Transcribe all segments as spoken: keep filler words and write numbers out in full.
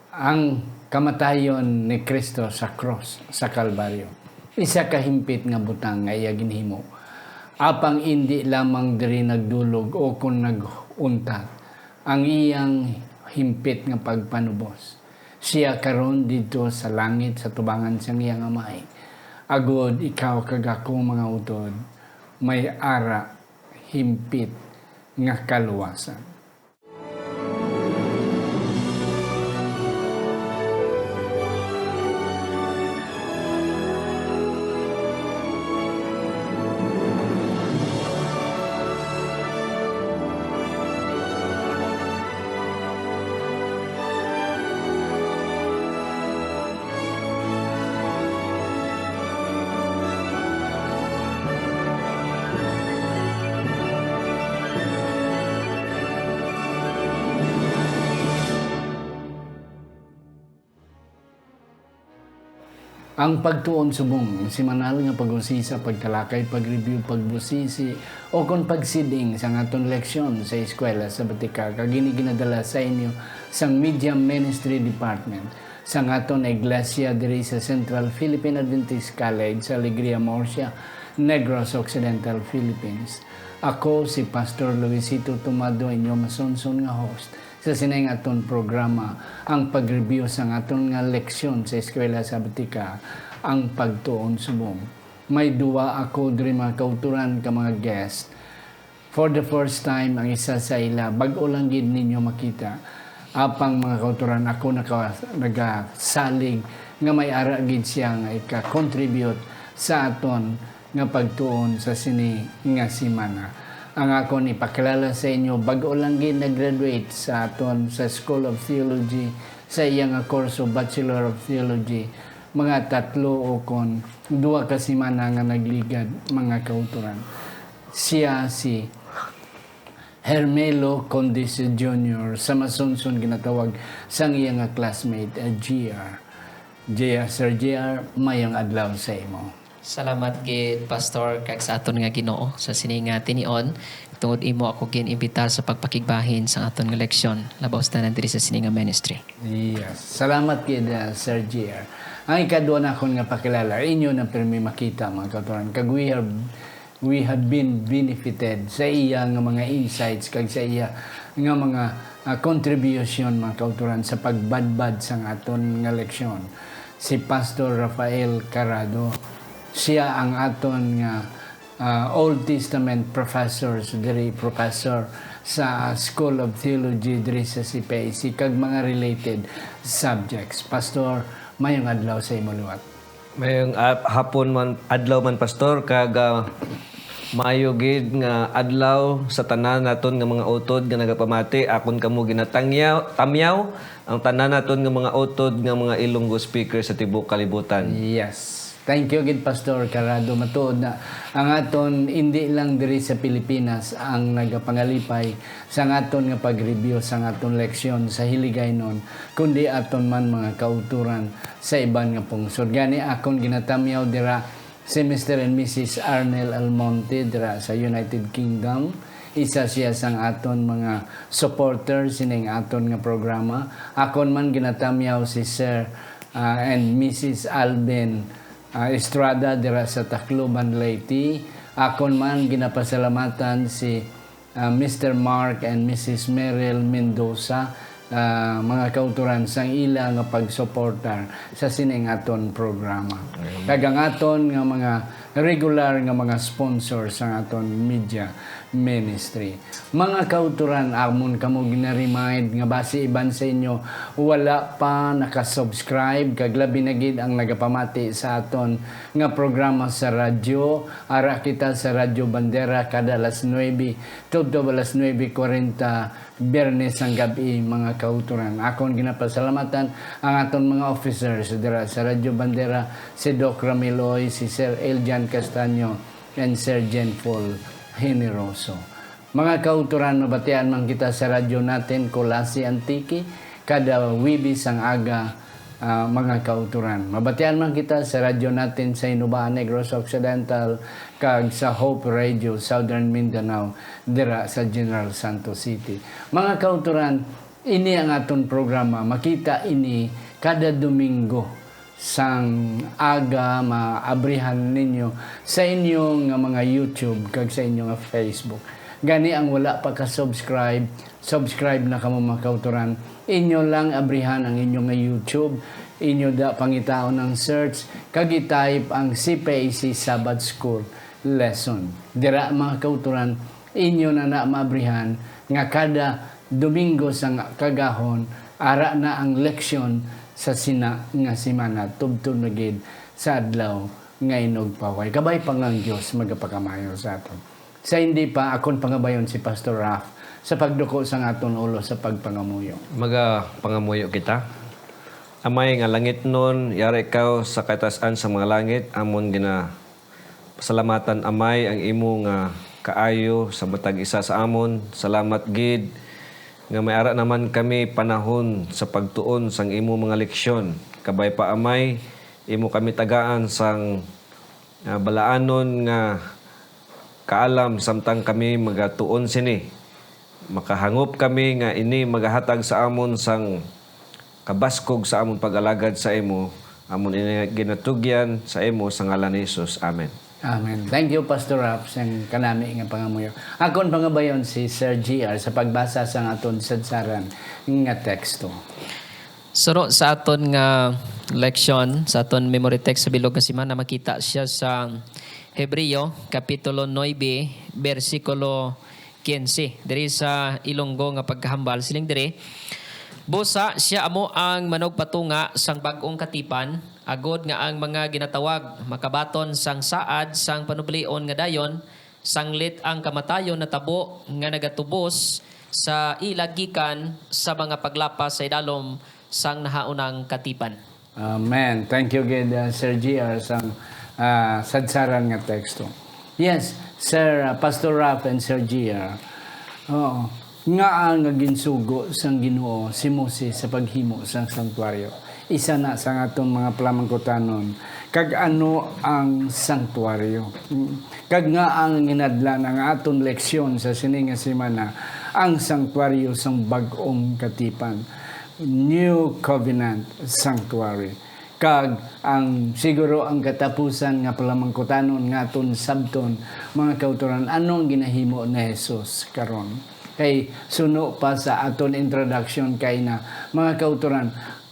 Ang kamatayon ni Cristo sa krus sa Kalbaryo, isa ka himpit nga butang nga iya ginhimo. Apang indi lamang diri nagdulog o kon nag-untat ang iyang himpit nga pagpanubos. Sia karon didto sa langit sa tubangan sang iyang Amay, agod ikaw kag ako, mga utod, may ara himpit nga kaluwasan. Ang pagtuon subong, semanal nga pag-usisa, pagtalakay, pag-review, pagbusisi, o kon pagsiding sa aton leksyon sa Eskwela Sabatika, kag ini ginadala sa inyo sang Media Ministry Department sang aton iglesia diri sa Central Philippine Adventist College sa Alegria, Murcia, Negros Occidental, Philippines. Ako si Pastor Luisito Tumado, inyo masunson nga host sa sining aton programa, ang pag-review sang aton nga leksyon sa Eskwela Sabatika, ang pagtuon subong. May duwa ako diri, mga kauturan, ka mga guest. For the first time, ang isa sa ila, bag-o lang gid ninyo makita. Apang, mga kauturan, ako naka-, nagasalig nga may ara gid siya nga ika-contribute sa aton nga pagtuon sa sini nga semana. Ang akon ipakilala sa inyo, bag-o lang gid nag-graduate sa aton sa School of Theology, sa iya nga kurso, Bachelor of Theology, mga tatlo o kon duha ka semana nga nagligad, mga kauturan. Siya si Hermelo Condis Junior, sa masunson ginatawag sang iya nga classmate, eh, G R. J R, Sir J R, mayong adlaw sa imo. Salamat gid, Pastor, kag sa aton nga Ginoo, sa sini nga tinion. Tungod imo ako gin-imbita sa pagpakigbahin sa aton nga leksyon, labaw sa tanan diri sa sini nga ministry. Yes. Salamat gid, uh, Sir J R. Ang ikadua nakon nga pakilala, inyo na pirmi makita, mga kauturan. Kag we have, we have been benefited sa iya nga mga insights kag sa iya nga mga, ah, contribution, mga kauturan, sa pagbadbad sang aton nga leksyon. Si Pastor Rafael Carado, siya ang aton nga, ah, Old Testament professors diri, professor sa School of Theology diri sa C P I C, kag mga related subjects. Pastor, mayong adlaw sa imo liwat. Mayong, ah, hapon man, adlaw man, Pastor, kag, ah, maayo gid nga adlaw sa tanan naton nga mga utod nga nagapamati. Akon kamo ginatangyaw, tamyaw ang tanan naton nga mga utod nga mga Ilonggo speaker sa tibuok kalibutan. Yes. Thank you gid, Pastor Carado. Matuod na ang aton, indi lang diri sa Pilipinas ang nagapangalipay sang aton nga pag-review sang aton leksyon sa Hiligaynon, kundi aton man mga kauturan sa iban nga pungsod. Gani, akon ginatamyaw dira si Mister and Missus Arnel Almonte dira sa United Kingdom. Isa siya sang aton mga supporter sining aton nga programa. Akon man ginatamyaw si Sir, ah, and Missus Alvin, ah, Estrada dira sa Tacloban, Leyte. Akon man ginapasalamatan si, ah, Mister Mark and Missus Meryl Mendoza, ah, mga kauturan, sang ila nga pagsuportar sa sining aton programa. Amen. Kag ang aton nga mga regular nga mga sponsor sang aton media ministry. Mga kauturan, amon kamo gina-remind nga basi iban sa inyo wala pa naka-subscribe, kag labi na gid ang nagapamati sa aton nga programa sa radyo. Ara kita sa Radyo Bandera kada alas nuebe tubtob alas nuebe kwarenta, Biyernes sang gab-i, mga kauturan. Akon ginapasalamatan ang aton mga officers dira sa Radyo Bandera, si Doc Ramiloy, si Sir Eljan Castaño, and Sir Jen Paul Generoso. Mga kauturan, mabatian man kita sa Radyo Natin, Culasi, Antique, kada Huwebes sang aga, ah, mga kauturan. Mabatian man kita sa Radyo Natin sa Hinoba-an, Negros Occidental, kag sa Hope Radio, Southern Mindanao, dira sa General Santos City. Mga kauturan, Ini ang aton programa. Makita ini kada Domingo sang aga, maabrihan ninyo sa inyo nga mga YouTube kag sa inyo nga Facebook. Gani, ang wala pa ka-subscribe, subscribe na kamo, mga kautoran. Inyo lang abrihan ang inyo nga YouTube, inyo da pangitaon ang search, kag i-type ang C P A C Sabbath School lesson. Dira, mga kautoran, inyo na na maabrihan nga kada Domingo sang kagahon, ara na ang leksyon sa sina nga semana, tubtob na gid sa adlaw nga inugpahuway. Kabay pa nga ang Dios magapakamayo sa aton. Sa hindi pa, akon pangabayon si Pastor Raf sa pagduko sang aton ulo sa pagpangamuyo. Magapangamuyo kita. Amay nga langitnon, yara ikaw sa kataas-an sa mga langit, amon ginapasalamatan, Amay, ang imo nga kaayo sa matag isa sa amon. Salamat gid nga may ara naman kami panahon sa pagtuon sang imo mga leksyon. Kabay pa, Amay, imo kami tagaan sang, ah, balaanon nga kaalam samtang kami magatuon sini. Makahangop kami nga ini magahatag sa amon sang kabaskog sa amon pag-alagad sa imo. Amon ini ginatugyan sa imo sa ngalan ni Jesus. Amen. Amen. Thank you, Pastor Ralph, sa kanami nga pangamuyo. Akon pangabayon si Sir G R sa pagbasa sang aton sadsaran nga teksto. Suro sa aton nga leksyon, sa aton memory text sa bilog nga semana, makita siya sa Hebreo, Kapitulo nuebe, bersikulo quince. Diri sa Ilonggo nga pagkahambal, siling diri, "Busa sia amo ang manugpatunga sang bag-ong katipan, agod nga ang mga ginatawag makabaton sang saad sang panublion nga dayon, sanglit ang kamatayon natabo nga nagatubos sa ila gikan sa mga paglapas sa idalom sang nahaunang katipan." Amen. Thank you gid, uh, Sir G R, sang, uh, sadsaran nga teksto. Yes, Sir, uh, Pastor Ralph and Sir G R. Oo. Ngaa nga ginsugo sang Ginoo si Moses sa paghimo sang santuaryo? Isa na sang aton mga palamangkutanon. Kag ano ang santuaryo? Mm. Kag ngaa nga ginadlan ang aton leksyon sa sini nga semana, ang santuaryo sang bag-ong katipan, New Covenant Sanctuary. Kag ang, siguro ang katapusan nga palamangkutanon nga aton sabton, mga kautoran, ano ang ginahimo ni Jesus karon? Kay suno pa sa aton introduction kay na, mga kautoran,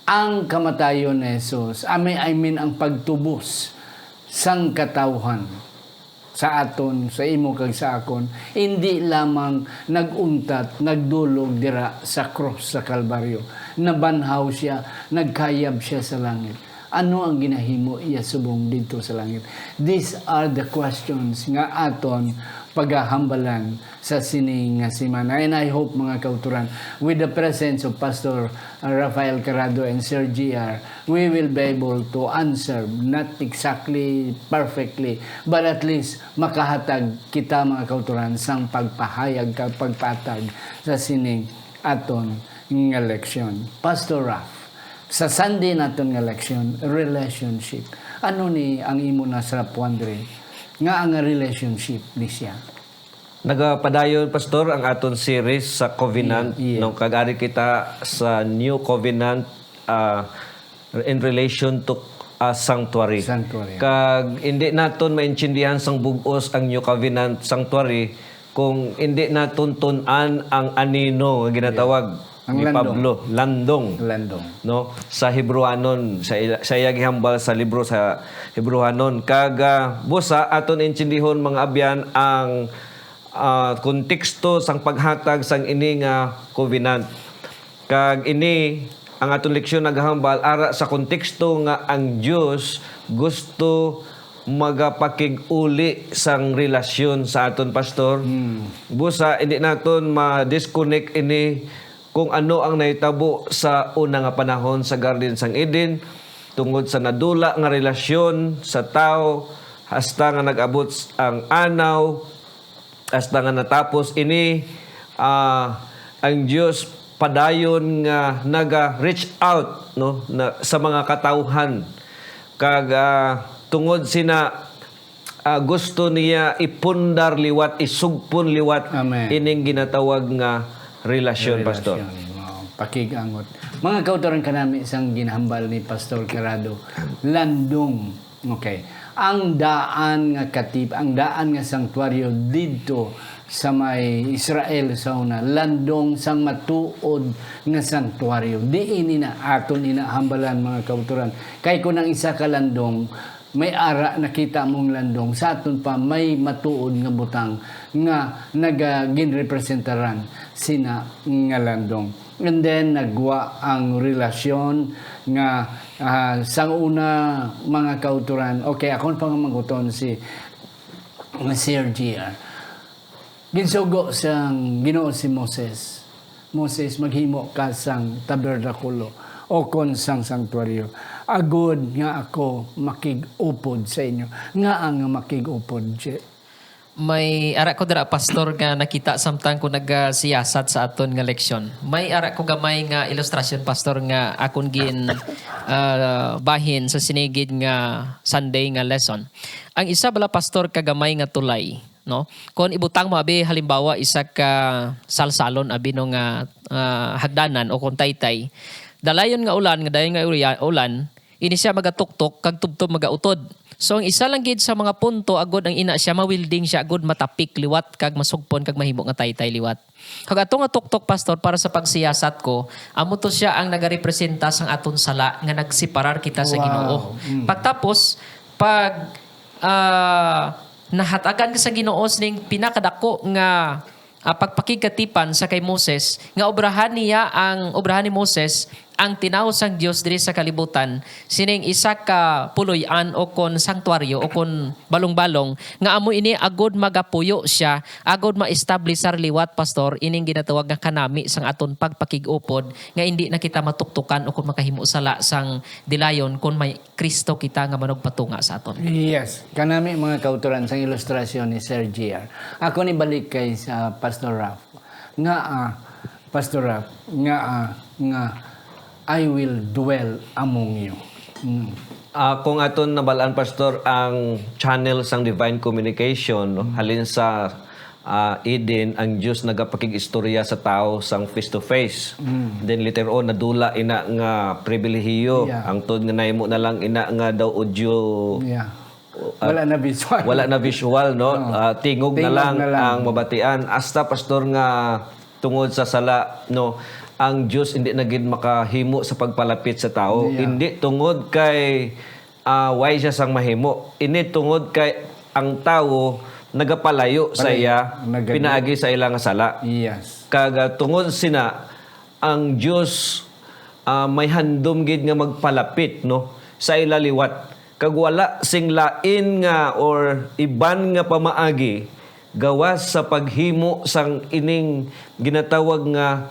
ang kamatayon ni Jesus, I mean, I mean, ang pagtubos sang katawhan sa aton, sa imo kag sa akon, indi lamang nag-untat, nagdulog dira sa krus sa Kalbaryo. Nabanhaw sia, nagkayab sia sa langit. Ano ang ginahimo iya subong didto sa langit? These are the questions nga aton pagahambalan sa sini nga semana. And I hope, mga kautoran, with the presence of Pastor Rafael Carado and Sir G R, we will be able to answer, not exactly perfectly, but at least makahatag kita, mga kautoran, sang pagpahayag kag pagpatag sa sining aton nga leksyon. Pastor Raf, sa Sunday naton nga leksyon, relationship. Ano ni ang imo nasrapuan diri nga ang relationship ni siya? Nagapadayon, Pastor, ang aton series sa Covenant, Yeah, yeah. no? Kag ari kita sa New Covenant, ah, in relation to, ah, sanctuary. Sanctuary. Kag hindi naton maintindihan sang bug-os ang New Covenant Sanctuary kung hindi naton tun-an ang anino nga ginatawag Ang ni landong. Pablo, landong. Landong. No? Sa Hebreohanon, sa ila-, sa iya gihambal sa libro sa Hebreohanon. Kag, ah, busa, aton intindihon, mga abyan, ang, ah, konteksto sang paghatag sang ini nga covenant. Kag ini, ang aton leksyon nagahambal ara sa konteksto nga ang Dios gusto magapakig-uli sang relasyon sa aton, Pastor. Hmm. Busa, hindi naton ma-disconnect ini kung ano ang nahitabo sa una nga panahon sa Garden sang Eden, tungod sa nadula nga relasyon sa tawo, hasta nga nag-abot s-, ang anaw, hasta nga natapos ini, ah, ang Dios padayon nga naga-reach out, no, na, sa mga katawhan. Kag, ah, tungod sina, ah, gusto niya ipundar liwat, isugpon liwat Amen. ining ginatawag nga relasyon, Pastor. Relasyon. Wow. Pakig-angot. Mga kautoran, kanami sang ginhambal ni Pastor Carado, landong. Okay. Ang daan nga katip-, ang daan nga santuaryo didto sa may Israel sa una, landong sang matuod nga santuaryo. Diin ina aton ina hambalan, mga kautoran. Kay kung ang isa ka landong, may ara nakita mong landong, sa aton pa may matuod nga butang nga naga-, ginrepresentaran sina nga landong. And then, nagwa ang relasyon nga, ah, sang una, mga kautoran. Okay, akon pangamanguton si, si Sir G R. Ginsugo sang Ginoo si Moses, "Moses, maghimo ka sang tabernakulo o kon sang santuaryo, agod nga ako makig-upod sa inyo." Ngaa nga makig-upod, G-, May ara ko dira, Pastor, nga nakita samtang ko nagasiyasat sa aton nga leksyon. May ara ko gamay nga ilustrasyon, Pastor, nga akon gin, ah, bahin sa sinigid nga Sunday nga lesson. Ang isa bala, Pastor, ka gamay nga tulay, no? Kon ibutang mo, abi, halimbawa, isa ka salsalon, abi, no, nga, ah, hagdanan o kon taytay, dalayon nga ulan, nga dayon nga uya-, ulan, ini siya magatuktok kag tubtob magautod. So, ang isa lang gid sa mga punto agod ang ina siya ma-welding siya agud matapik liwat kag masugpon kag mahimo nga taytay liwat. Kag ato nga tuktok, Pastor, para sa pagsiyasat ko, amo to siya ang nagarepresenta sang aton sala nga nagseparar kita sa Wow. Ginoo. Mm. Pagtapos, pag, ah, nahatagan ka sa Ginoo sining pinakadako nga, ah, pagpakigkatipan sa kay Moses, nga obrahan niya ang, obrahan ni Moses ang tinawo sang Dios diri sa kalibutan, sining isa ka puloy-an o kon santuaryo o kon balong-balong, nga amo ini agud magapuyo siya, agud ma-establisar liwat, Pastor, ining ginatawag nga kanami sang aton pagpakig-upod, nga indi na kita matuktukan o kon makahimo sala sang dilayon kon may Kristo kita nga manugpatunga sa aton. Yes. Kanami, mga kautoran, sang ilustrasyon ni Sir G R. Ako ni balik kay sa Pastor Ralph. Nga, ah, Pastor Ralph, nga, ah, nga, "I will dwell among you." Mm. Ah, kung aton nabalaan, Pastor, ang channel sang divine communication, no? Mm. Halin sa, ah, Eden, ang Dios nagapakig-istorya sa tawo sang face to face. Mm. Then later on, nadula ina nga pribilehiyo. Yeah. Ang tod nga nahimo na lang ina nga daw audio, Yeah. uh, Wala na visual. wala na visual, no? Oo. Ah, tingog na Tingog lang na lang. ang mabatian. Hasta, Pastor, nga tungod sa sala, no, ang Dios hindi na gid makahimo sa pagpalapit sa tawo. Yeah. Hindi tungod kay, ah, way siya sang mahimo. Ini tungod kay ang tawo nagapalayo sa Palayo. iya Nagadi- pinaagi sa ila nga sala. Yes. Kag, ah, tungod sina, ang Dios, ah, may handom gid nga magpalapit, no, sa ila liwat. Kag wala sing lain nga or iban nga pamaagi gawas sa paghimo sang ining ginatawag nga,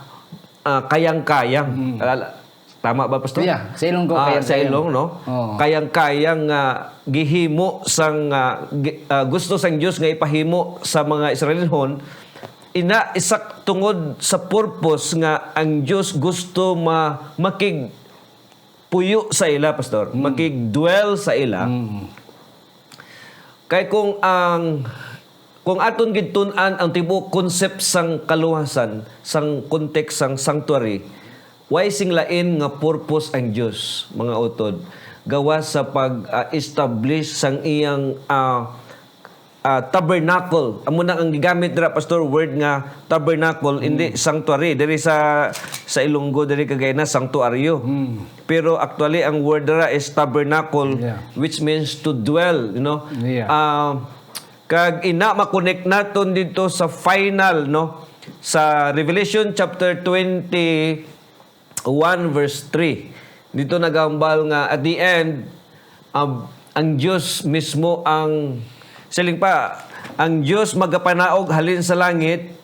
ah, kayang-kayang. Mm. Ala-, tama ba, Pastor? Yeah, sa Ilonggo, Ah, kayang-kayang. sa Ilong, no? Oo. Kayang-kayang nga gihimo sang, ah, gi-, ah, gusto sang Dios nga ipahimo sa mga Israelinhon, ina, isa tungod sa purpose nga ang Dios gusto ma-, makig- puyo sa ila, Pastor. Mm. Makig-dwell sa ila. Mm. Kay kung ang, kung aton gid tun-an ang tibuok concept sang kaluwasan, sang context sang sanctuary, way sing lain nga purpose ang Dios, mga utod, gawas sa pag, ah, establish sang iyang, ah, ah, tabernacle. Amo na ang gigamit dira, Pastor, word nga tabernacle, Mm. hindi sanctuary. Diri sa, sa Ilonggo, diri kagay na, sanctuaryo. Mm. Pero actually, ang word dira is tabernacle, Yeah. which means to dwell, you know. Yeah. Ah, kag ina, makonect naton dito sa final, no? Sa Revelation chapter twenty, one verse three. Dito nagahambal nga at the end, um, ang Dios mismo ang, siling pa, ang Dios magapanaog halin sa langit.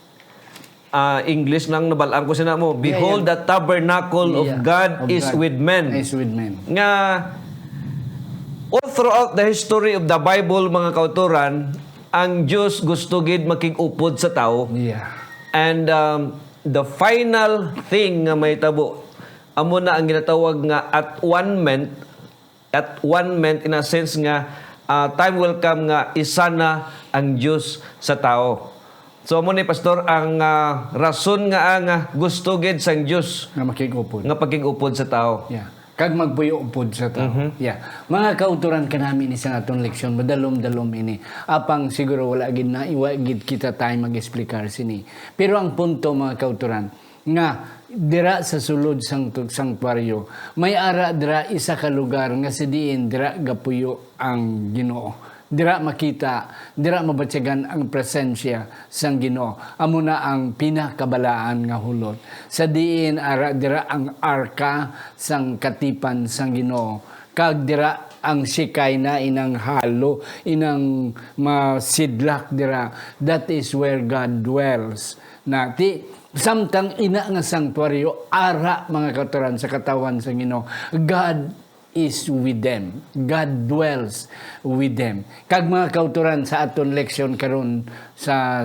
Ah, English lang, nabalaan ko sina mo. Yeah, "Behold, yeah. the tabernacle of Yeah, God of is God with men." is with men. Nga, all throughout the history of the Bible, mga kautoran, ang Dios gusto gid makig-upod sa tawo. Yeah. And, um, the final thing nga mahitabo, amo na ang ginatawag nga at one ment, at one ment in a sense nga, ah, time will come nga isa na ang Dios sa tawo. So, amo ni, Pastor, ang, ah, rason nga ang, ah, gusto gid sang Dios Nga makig-upod. nga pakig-upod sa tao. Yeah. Kag magpuyo-upod sa tao. Mhm. Yeah. Mga kauturan, kanami ni sa aton leksyon, madalom-dalom ini. Apang siguro wala gid na, iwa gid kita time mag-explicar sini. Pero ang punto, mga kauturan, nga dira sa sulod sang tu-, sanctuaryo, may ara dira isa ka lugar nga sa diin dira gapuyo ang Ginoo. Dira makita, dira mabatyagan ang presensya sang Ginoo. Amo na ang pinakabalaan nga hulot. Sa diin ara dira ang arka sang katipan sang Ginoo, kag dira ang Shekinah, inang halo, inang masidlak dira. That is where God dwells. Na ti, samtang ina nga sanctuaryo, ara, mga kauturan, sa katawhan sa Ginoo, God is with them. God dwells with them. Kag, mga kauturan, sa aton leksyon karon sa,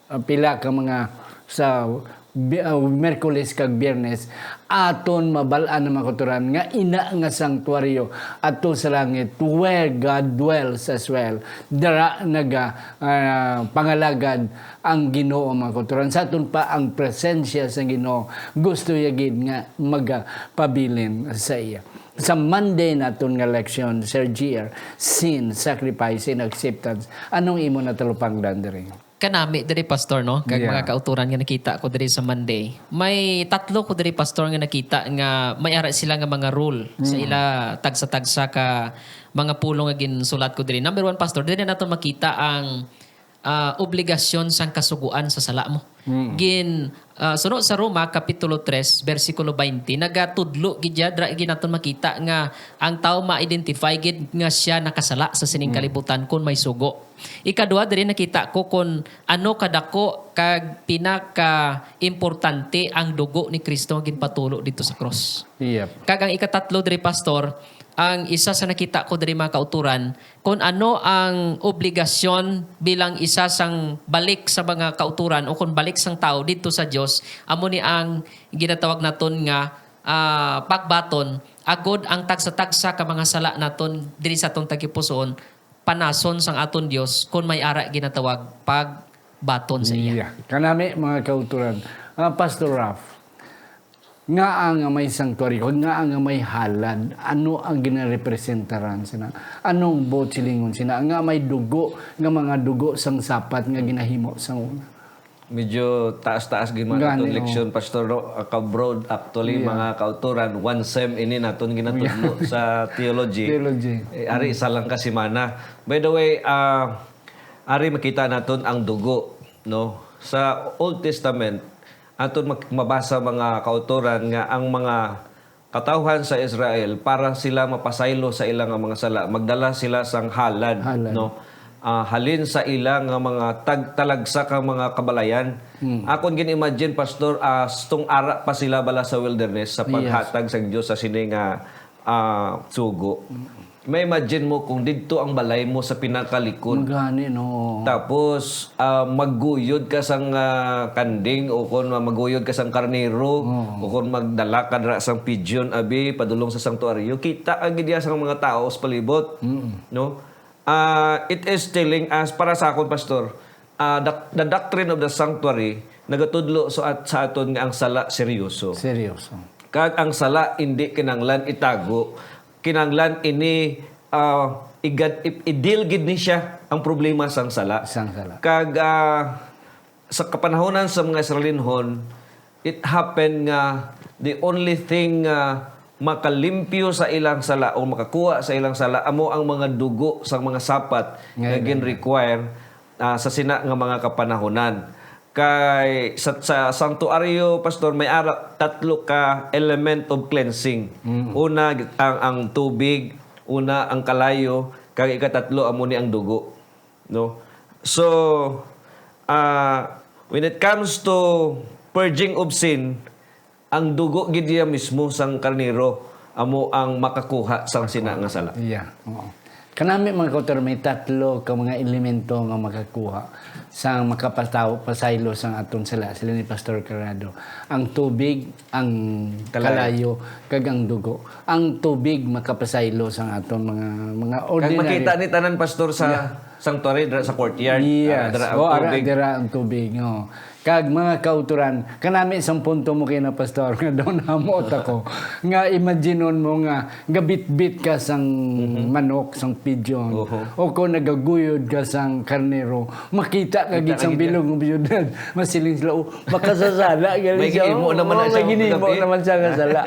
uh, pila ka mga, sa Bi-, uh, Miyerkules kag Biyernes, aton mabal-an, mga kauturan, nga ina nga sanctuaryo ato sa langit, where God dwells as well. Dara naga, ah, pangalagad ang Ginoo, mga kauturan. Sa aton pa ang presensya sa Ginoo, gusto niya gid nga magapabilin sa iya. Sa Monday naton nga leksyon, Sir G R, sin, sacrifice, and acceptance. Anong imo natalupangdan diri? Kanami diri, Pastor, no? Kag Yeah. mga kauturan nga nakita ko diri sa Monday. May tatlo ko diri, Pastor, nga nakita nga may ara sila nga mga rule sa Mm. ila tagsa-tagsa ka mga pulong nga ginsulat ko diri. Number one, Pastor, diri naton makita ang, ah, obligasyon sang kasugoan sa sala mo. Mm. Gin, ah, suno sa Roma, Kapitulo tres, bersikulo twenty, nagatudlo gid ya, dra gid naton makita nga ang tawo ma-identify gid nga siya nakasala sa sining Mm. kalibutan kun may sugo. Ikadua, diri nakita ko kon ano kadako kag pinaka-importante ang dugo ni Cristo nga ginpatulo didto sa krus. Yep. Kag ang ikatatlo diri, Pastor, ang isa sa nakita ko diri, mga kauturan, kon ano ang obligasyon bilang isa sang balik sa mga kauturan o kon balik sang tawo didto sa Dios, amo ni ang ginatawag naton nga, ah, pagbaton, agod ang tagsa-tagsa ka mga sala naton diri sa aton tagipusoon panason sang aton Dios kon may ara ginatawag pagbaton sa iya. Yeah. Kanami, mga kauturan. Ah, Pastor Ralph, ngaa nga may sanctuary, kag ngaa nga may halad, ano ang ginarepresentaran sina? Anong buot silingon sina? Nga may dugo, nga mga dugo sang sapat nga ginahimo sang una. Medyo taas-taas gid man Gani, atong oh. leksyon, Pastor, no? Ah, ka-broad, actually, Yeah. mga kauturan, one sem ini naton ginatudlo Yeah. sa theology. Theology. Eh, ari, Mm. isa lang ka semana. By the way, ah, ari makita naton ang dugo, no? Sa Old Testament, aton mak-, mabasa, mga kauturan, nga ang mga katawhan sa Israel, para sila mapasaylo sa ila nga mga sala, magdala sila sang halad, Halad. no? Ah, halin sa ila nga mga tag-, talagsa ka mga kabalayan. Hmm. Akon gin-imagine, Pastor, ah, stung ara pa sila bala sa wilderness sa Yes. paghatag sa Dios sa sini nga, ah, sugo. Hmm. Ma-imagine mo kung didto ang balay mo sa pinakalikod. Magani, no? Tapos, ah, magguyod ka sang, ah, kanding o kon ma-, magguyod ka sang karnero Oo. o kon magdala ka dira sang pigeon, abi, padulong sa sanctuaryo. Kita ka gid ya sang mga tawo sa palibot. Mm. No? Ah, it is telling us, para sa akon, Pastor, ah, the, the doctrine of the sanctuary nagatudlo sa at-, sa aton nga ang sala seryoso. Seryoso. Kag ang sala indi kinahanglan itago, kinahanglan ini, ah, igad-, i-, i-deal gid ni siya ang problema sang sala. Sang sala. Kag, ah, sa kapanahonan sa mga Israelinhon, it happened nga the only thing nga makalimpyo sa ilang sala o makakuha sa ilang sala amo ang mga dugo sang mga sapat Nga nga ilang gin-require, ah, sa sina nga mga kapanahonan. Kay sa, sa santuaryo, Pastor, may ara tatlo ka element of cleansing. Mm. Una, ang, ang tubig, una, ang kalayo, kag ikatatlo, amo ni ang dugo. No? So, ah, when it comes to purging of sin, ang dugo gid niya mismo sang karnero amo ang makakuha sang sina nga sala. Iya, oo. Kanami, mga kauturan, may tatlo ka mga elemento nga makakuha sa makapataw-, pasaylo sang aton sala, sila ni Pastor Carado. Ang tubig, ang Kalayo. Kalayo, kag ang dugo. Ang tubig makapasaylo sang aton mga, mga Kag ordinary. Makita ni tanan, Pastor, sa Yeah. sanctuary, dira sa courtyard. Yes. Ah, dira ang Oh, ara, tubig. Dira ang tubig, oh. Kag mga kauturan, kanami sang punto mo kina, Pastor, nga daw namuot ako, nga imaginon mo nga gabitbit ka sang Mhm. manok, sang pigeon, Oho. o kung nagaguyod ka sang karnero, makita ka Kita gid sang ka gid bilog nga biyudad. Masiling sila, "Oh, makasasala gali May siya." ginhimo naman Oh, na may siya ginhimo gabi. naman siya nga sala.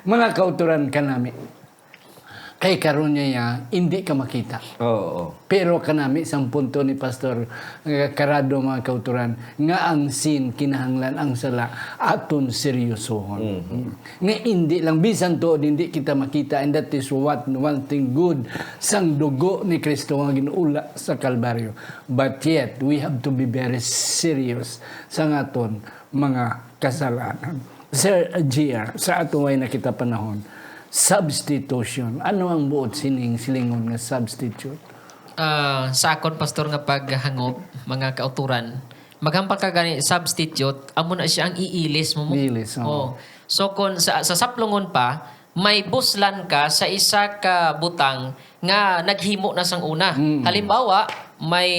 Mga kauturan, kanami. Kay karon niya, hindi ka makita. Oo, oo. Pero kanami, sang punto ni Pastor, eh, Carado, mga kauturan, nga ang sin, kinahanglan ang sala, aton seryosohon. Mhm. Mm. Nga hindi lang, bisan tuod, hindi kita makita, and that is what, one thing good sang dugo ni Kristo nga ginula sa Kalbaryo. But yet, we have to be very serious sa aton mga kasalanan. Sir G R, sa aton way na kita panahon, substitution. Ano ang buot sining silingon nga substitute? Ah, sa akon, Pastor, nga paghangop, mga kauturan, maghambal ka gani, substitute, amo na siya ang iilis mo mo. Iilis, oo. Oh. So, kung sa, sa saplungon pa, may buslan ka sa isa ka butang nga naghimo na sang una. Mm. Halimbawa, may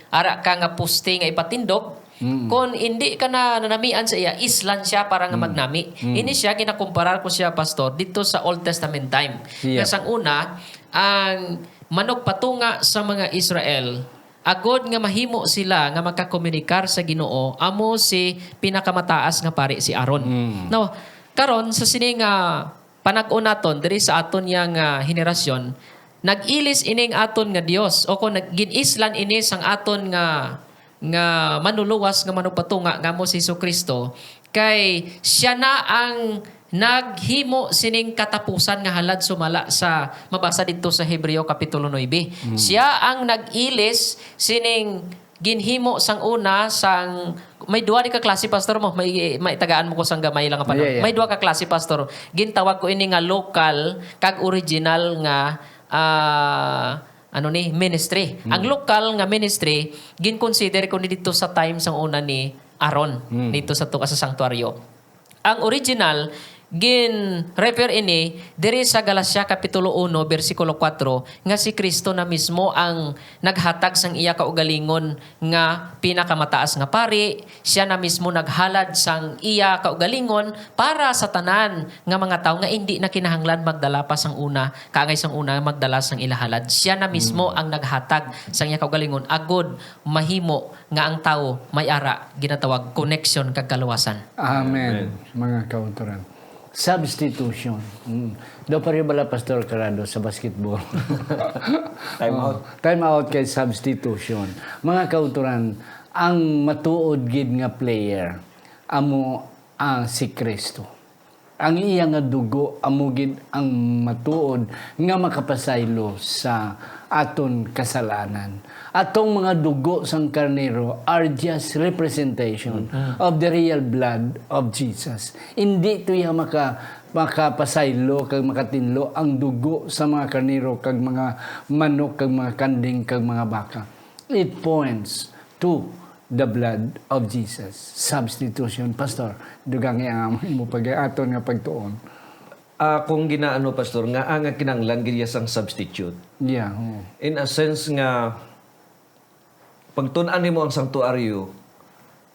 ara ka nga poste nga ipatindog, Mm. Kon indi ka na nanamian sa iya, islan siya para nga Mm. magnami. Mm. Ini siya, ginakumparar ko siya, Pastor, dito sa Old Testament time. Yeah. Nga sang una, ang manugpatunga sa mga Israel, agod nga mahimo sila nga makakomunikar sa Ginoo, amo si pinakamataas nga pari, si Aaron. Mm. Now, karon, sa sini nga panag-on naton diri sa aton yang, ah, henerasyon, nag-ilis ining aton nga Dios, o kung nag-, gin-islan ini sang aton nga, nga manluluwas, nga manugpatunga, nga amo si Jesu-Cristo, kay siya na ang naghimo sining katapusan nga halad sumala sa mabasa didto sa Hebreo Kapitulo nuebe. Mm. Siya ang nag-ilis sining ginhimo sang una, sang, may duha ni ka klase, Pastor, mo, may, may tagaan mo ko sang gamay lang nga panahon. Yeah, yeah. May duha ka klase, Pastor. Gintawag ko ini nga local kag original nga, ah, ano ni, ministry. Hmm. Ang lokal nga ministry, gin-consider ko ni dito sa time sang una ni Aaron, Hmm. dito sa tuka sa sanctuaryo. Ang original, gin-refer ini diri sa Galacia Kapitulo uno, bersikulo kuwatro, nga si Cristo na mismo ang naghatag sang iya kaugalingon nga pinakamataas nga pari, siya na mismo naghalad sang iya kaugalingon para sa tanan nga mga tawo nga indi na kinahanglan magdala pa sang una, kaangay sang una magdala sang ila halad. Siya na mismo Mm. ang naghatag sang iya kaugalingon agud mahimo nga ang tawo may ara ginatawag connection kag kaluwasan. Amen, Amen. Mga kauturan. Substitution. Mm. Daw pareho bala, Pastor Carado, sa basketball. Time Oh, out. Time out kay substitution. Mga kauturan, ang matuod gid nga player amo ang si Kristo. Ang iya nga dugo amo gid ang matuod nga makapasaylo sa aton kasalanan. Atong mga dugo sang karnero are just representation Mm. of the real blood of Jesus. Hindi to iya maka-, makapasaylo kag makatinlo ang dugo sa mga karnero kag mga manok kag mga kanding kag mga baka. It points to the blood of Jesus. Substitution. Pastor, dugangi ang amo imo pag-aton nga pagtuon. Ah, kung ginaano, Pastor, nga ang kinahanglan gid iya sang substitute. Yeah, oo. In a sense nga, pagtun-an nimo ang sanctuaryo,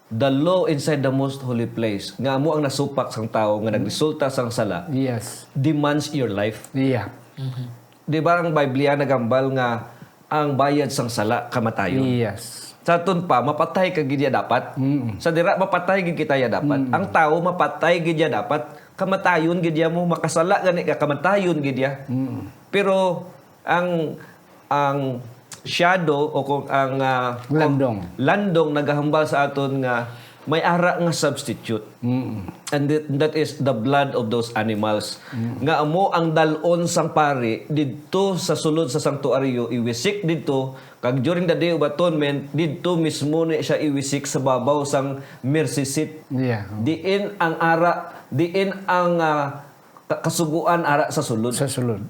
the law inside the most holy place, nga amo ang nasupak sang tawo nga Mm. nagresulta sang sala, Yes. demands your life. Yeah. Mhm. Di ba ang Biblia nagambal nga ang bayad sang sala, kamatayon? Yes. Sa aton pa, mapatay ka gid ya dapat. Mm. Sa dira, mapatay gid kita ya dapat. Mm. Ang tawo, mapatay gid ya dapat. Kamatayon gid ya mo, makasala gani ka, kamatayon gid ya. Mm. Pero ang, ang shadow o kung ang, ah, Landong. landong nagahambal sa aton nga may ara nga substitute. Mm. And that, that is the blood of those animals. Mm. Nga amo ang dal-on sang pari didto sa sulod sa sanctuaryo, iwisik didto, kag during the Day of Atonement, didto mismo ni siya iwisik sa babaw sang mercy seat. Yeah. Diin ang ara, diin ang, ah, ka-, kasugoan ara sa sulod. Sa sulod.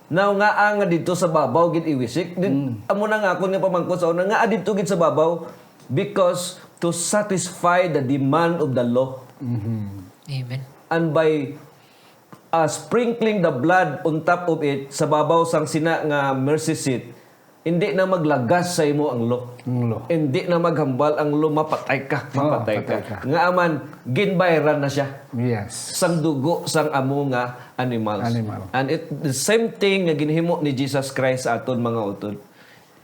Now, ngaa nga didto sa babaw gid iwisik? Di, Mm. amo na nga akon nga pamangkot sa una, ngaa didto gid sa babaw? Because to satisfy the demand of the law. Mhm. Amen. And by, uh, sprinkling the blood on top of it, sa babaw sang sina nga mercy seat, hindi na maglagas sa imo ang law. Ang law. Hindi na maghambal ang law, mapatay ka, Oo, mapatay ka. patay ka. Nga aman, ginbayaran na siya Yes. sang dugo sang amo nga animals. Animal. And it, the same thing nga ginhimo ni Jesus Christ sa aton, mga utod.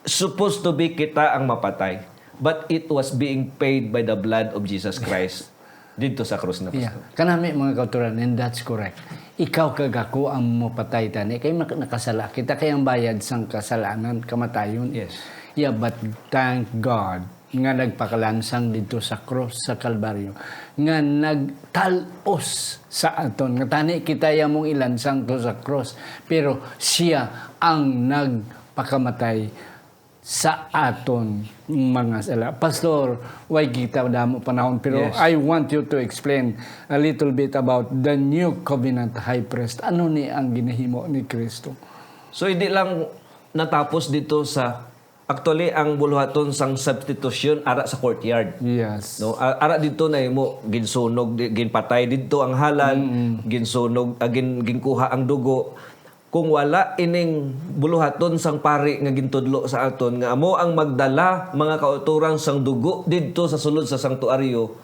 Supposed to be kita ang mapatay, but it was being paid by the blood of Jesus Christ didto sa krus na, Yeah. Pastor. Kanami, mga kauturan, and that's correct. Ikaw kag ako ang mapatay tani kay mak-, nakasala kita, kay ang bayad sang kasalanan kamatayon. Yes. Yeah, but thank God nga nagpakalansang didto sa krus sa Kalbaryo, nga nagtal-os sa aton. Nga tani kita ya mong ilansang to sa krus, pero siya ang nagpakamatay sa aton mga sala. Pastor, way kita damo panahon, pero Yes. I want you to explain a little bit about the new covenant high priest. Ano ni ang ginahimo ni Kristo? So, hindi lang natapos dito sa, actually, ang buluhaton sang substitution ara sa courtyard. Yes. No, a-, ara dito na imo ginsunog, di-, ginpatay dito ang halad, Mm-mm. ginsunog, ah, gin-, ginkuha ang dugo. Kung wala ining buluhaton sang pari nga gintudlo sa aton nga amo ang magdala, mga kauturan, sang dugo didto sa sulod sa sanctuaryo,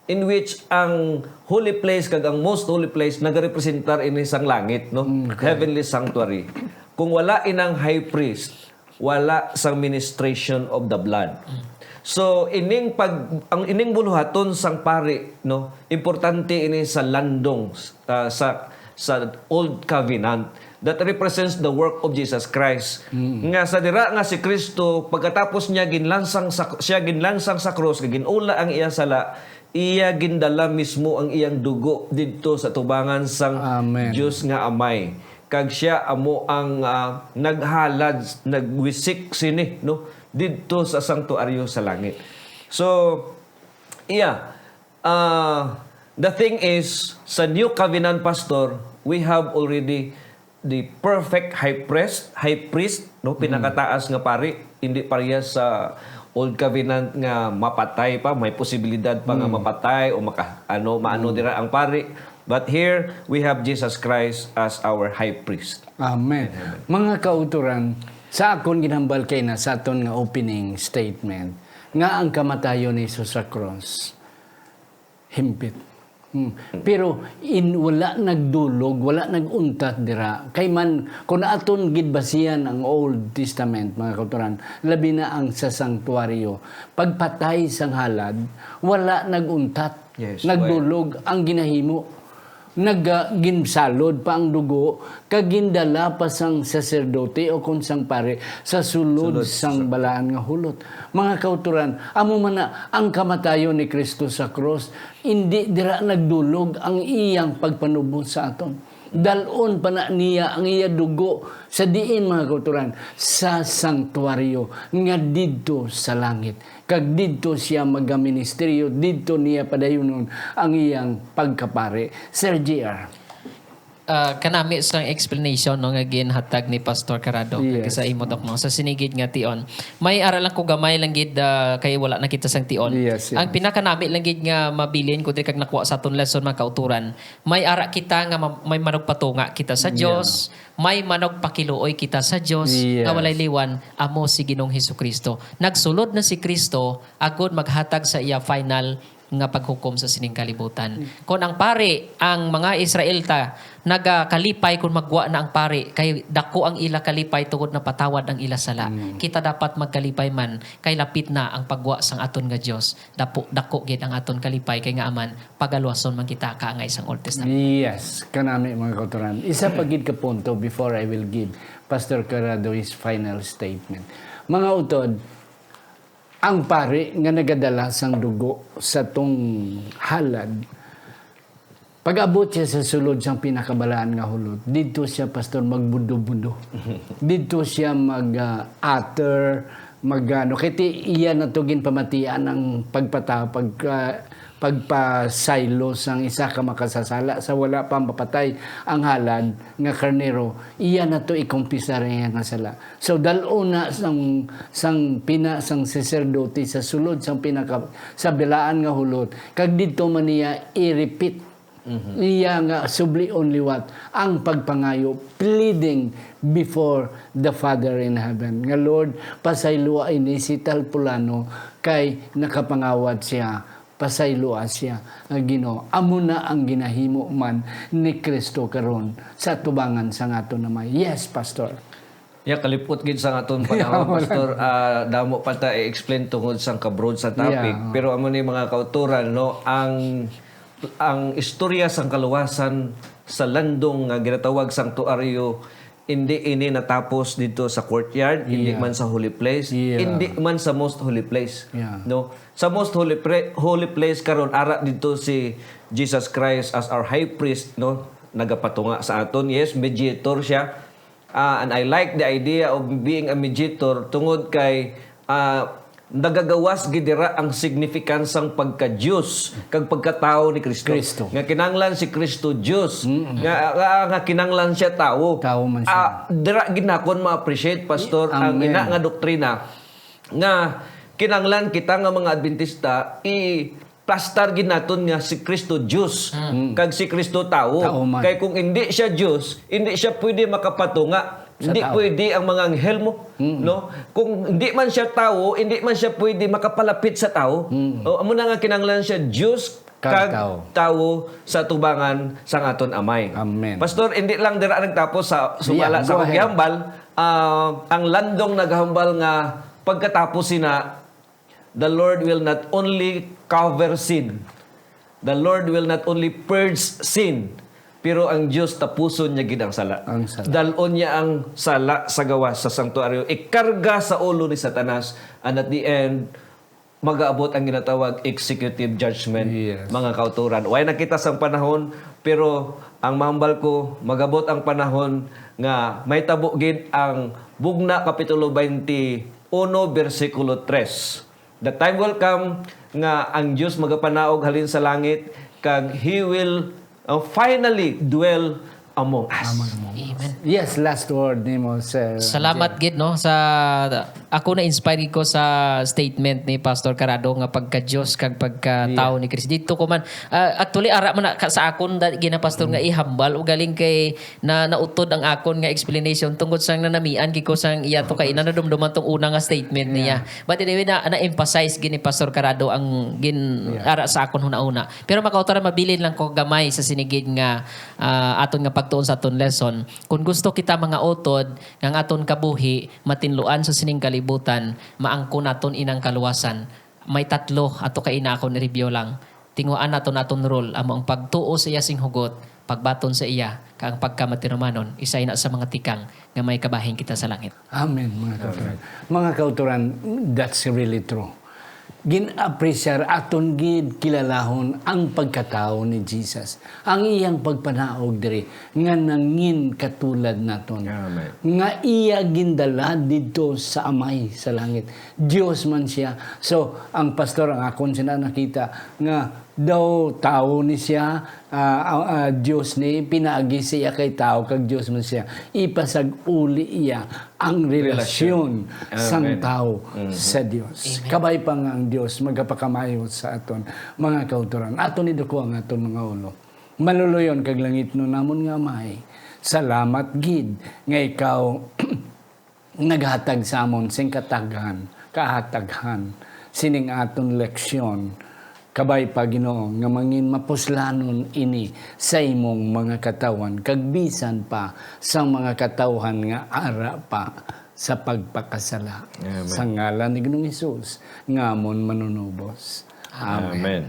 in which ang holy place kag ang most holy place nagarepresentar ini sang langit, no? Mm, okay. Heavenly sanctuary. Kung wala inang high priest, wala sang ministration of the blood. So, ining pag, ang ining buluhaton sang pari, no, importante ini sa landong, ah, sa, sa Old Covenant that represents the work of Jesus Christ. Mm. Nga sa dira nga si Kristo, pagkatapos niya ginlansang sa, siya ginlansang sa krus, nga ginula ang iya sala, iya gindala mismo ang iyang dugo didto sa tubangan sang Amen. Dios nga Amay. Kag siya amo ang, ah, naghalad, nagwisik sini, no, didto sa sanctuaryo sa langit. So, yeah, ah, the thing is, sa New Covenant, Pastor, we have already the perfect high priest, high priest, no, Mm. pinakataas nga pari, hindi parehas sa Old Covenant nga mapatay pa, may posibilidad pa nga Mm. mapatay o maka-, ano, maano Mm. dira ang pari. But here, we have Jesus Christ as our high priest. Amen. Amen. Mga kauturan, sa akon ginhambal kay na sa aton nga opening statement, nga ang kamatayon ni Jesus sa cross, himpit. Hmm. Pero in, wala nagdulog, wala nag-untat dira. Kay man, kung aton gid basihan ang Old Testament, mga kauturan, labi na ang sa sanctuaryo, pagpatay sang halad, wala nag-untat, Yes, nagdulog ang ginahimo. Nag-, ah, ginsalod pa ang dugo, kag gindala pa sang saserdote o kon sang pare sa sulod Sulod sang sa balaan nga hulot. Mga kauturan, amo man na ang kamatayon ni Kristo sa krus. Indi dira nagdulog ang iyang pagpanubos sa aton. Dal-on pa na niya ang iya dugo sa diin, mga kauturan, sa sanctuaryo nga didto sa langit. Kag didto siya magaministeryo, didto niya padayunon ang iyang pagkapari. Sir J R. Ah, kanami sang explanation, no, nga ginhatag ni Pastor Carado kag Yes. sa imo, Doc, no, sa sinigid nga tion. May ara lang ko gamay lang gid, ah, kay wala na kita sang tion. Yes, yes. Ang pinakanami lang gid nga mabilin ko diri kag nakuha sa aton lesson, mga kauturan, may ara kita nga ma-, may manugpatunga kita sa Yeah. Dios, may manugpakiluoy kita sa Dios, Yes. nga walay liwan, amo si Ginoong Hesukristo. Nagsulod na si Kristo agud maghatag sa iya final nga paghukom sa sining kalibutan. Mm. Kon ang pari, ang mga Israelita, nagakalipay kon maggwa na ang pari, kay dako ang ila kalipay tungod napatawad ang ila sala. Mm. Kita dapat magkalipay man, kay lapit na ang paggwa sang aton nga Dios. Dapo, dako gid ang aton kalipay, kay nga aman, pagaluwason man kita kaangay sang Old Testament. Yes, kanami, mga kauturan. Isa pa gid ka punto before I will give Pastor Carado his final statement. Mga utod, ang pari nga nagadala sang dugo sa tong halad, pag-abot siya sa sulod sang pinakabalaan nga hulot, didto siya, Pastor, magbudo-budo. Didto siya mag, ah, utter, mag, ano, kay ti-, iya na to ginpamatian ang pagpata-, pag, ah, pagpasaylo sang isa ka makasasala sa wala pa mapatay ang halad nga karnero, iya na to ikumpisar ang iya nga sala. So, dal-on na sang, sang pina, sang saserdote sa sulod sang pinaka, sa bilaan nga hulot, kag didto man niya i-repeat iya nga sublion liwat ang pagpangayo, pleading before the Father in heaven, nga, "Lord, pasayloa ini si tal pulano kay nakapangawat siya." Pasayloa siya, nga Ginoo. Amo na ang ginahimo man ni Cristo karon sa atubangan sang aton Amay. Yes, Pastor. Ya, kalipot gid sa aton panahon, Pastor. Ah, damo pa ta i-explain tungod sang kabroad sa topic. Yeah. Pero amo ni, mga kautoran, no, ang, ang istorya sang kaluwasan sa landong nga ginatawag santuaryo, hindi ini natapos dito sa courtyard, hindi Yeah. man sa holy place, Yeah. hindi man sa most holy place. Yeah. No? Sa most holy, pre- holy place karon, ara dito si Jesus Christ as our high priest, no? Nagapatunga sa aton. Yes, mediator siya. Ah, and I like the idea of being a mediator tungod kay, ah, nagagawas gid dira ang significance sang pagka-Dios kag pagkatawo ni Cristo. Cristo. Nga kinahanglan si Cristo Dios. Mm-mm. Nga, nga, nga kinahanglan siya tawo. Tawo man siya. Ah, dira gid nakon ma-appreciate, Pastor, ang Amen. ina nga doktrina nga kinahanglan kita nga mga Adventista i plastar gid naton nga si Cristo Dios, Mm. kag si Cristo tawo. Tawo man. Kay kung hindi siya Dios, hindi siya pwede makapatunga. Sa Hindi tawo. pwede ang mga anghel mo, Mm. no? Kung hindi man siya tawo, hindi man siya pwede makapalapit sa tawo. Mm. O, amo na nga kinahanglan siya Dios Kag kag tawo. tawo sa tubangan sang aton Amay. Amen. Pastor, hindi lang dira nagtapos sa sumala Yeah, sa go akong ahead. gihambal, ah, ang landong nagahambal nga pagkatapos sina, the Lord will not only cover sin, the Lord will not only purge sin, pero ang Dios tapuson niya gid ang sala. Ang sala. Dal-on niya ang sala sa gawas sa sanctuaryo, ikarga sa ulo ni Satanas, and at the end, magaabot ang ginatawag executive judgment, Yes. mga kautoran. Way nakita sang panahon, pero ang mahambal ko, magabot ang panahon nga may tabo gid ang Bugna Kapitulo twenty-one, bersikulo tres. The time will come nga ang Dios magapanaog halin sa langit, kag He will, uh, finally dwell among us. Among us. Amen. Yes, last word nimo, sir. Salamat Jen. gid, no, sa, ako na-inspire gid ko sa statement ni Pastor Carado nga pagka-Dios kag pagka-tawo Yeah. ni Cristo. Dito ko man, ah, actually, ara man na ka sa akon da-, gina, Pastor, nga Mm. ihambal, ugaling kay na nautod ang akon nga explanation tungod sang nanamian gid ko sang iya to kay nadumduman tong una nga statement niya. Yeah. But anyway, na, na-emphasize gid ni Pastor Carado ang gin-, Yeah. ara sa akon hunahuna. Pero makautoran, mabilin lang ko gamay sa sini gid nga, ah, aton nga pagtuon sa aton lesson. Kung gusto kita mga utod nga ang aton kabuhi matinluan sa sining kalibutan, maangkon naton inang kaluwasan. May tatlo ato ka ina akon i-review lang. Tinguhaan naton aton rule, amo ang pagtuo sa iya sing hugot, pagbaton sa iya, kag ang pagkamatinumanon, isa ina sa mga tikang nga may kabahin kita sa langit. Amen, mga kautoran. Amen. Mga kautoran, that's really true. Gin-apresyar aton gid kilalahon ang pagkatawo ni Jesus, ang iyang pagpanaog diri nga nangin katulad naton, Amen. nga iya gindala didto sa Amay sa langit. Dios man siya. So, ang pastor, ang akon sina nakita nga daw tawo ni siya, ah, ah, ah, Dios ni, pinaagi siya kay tawo, kag Dios man siya. Ipasag-uli iya ang relasyon Relasyon. sang Amen. tawo Mhm. sa Dios. Amen. Kabay pa nga ang Dios magapakamayo sa aton, mga kautoran. Aton iduko ang aton mga ulo. Maluloyon kag langitnon namon nga Amay, salamat gid nga ikaw naghatag sa amon sing kataghan, kahataghan sining aton leksyon. Kabay pa, Ginoo, nga mangin mapuslanon ini sa imong mga katawhan, kag bisan pa sang mga katawhan nga ara pa sa pagpakasala. Amen. Sa ngalan ni Ginoong Hesus, nga amon Manunubos. Amen. Amen.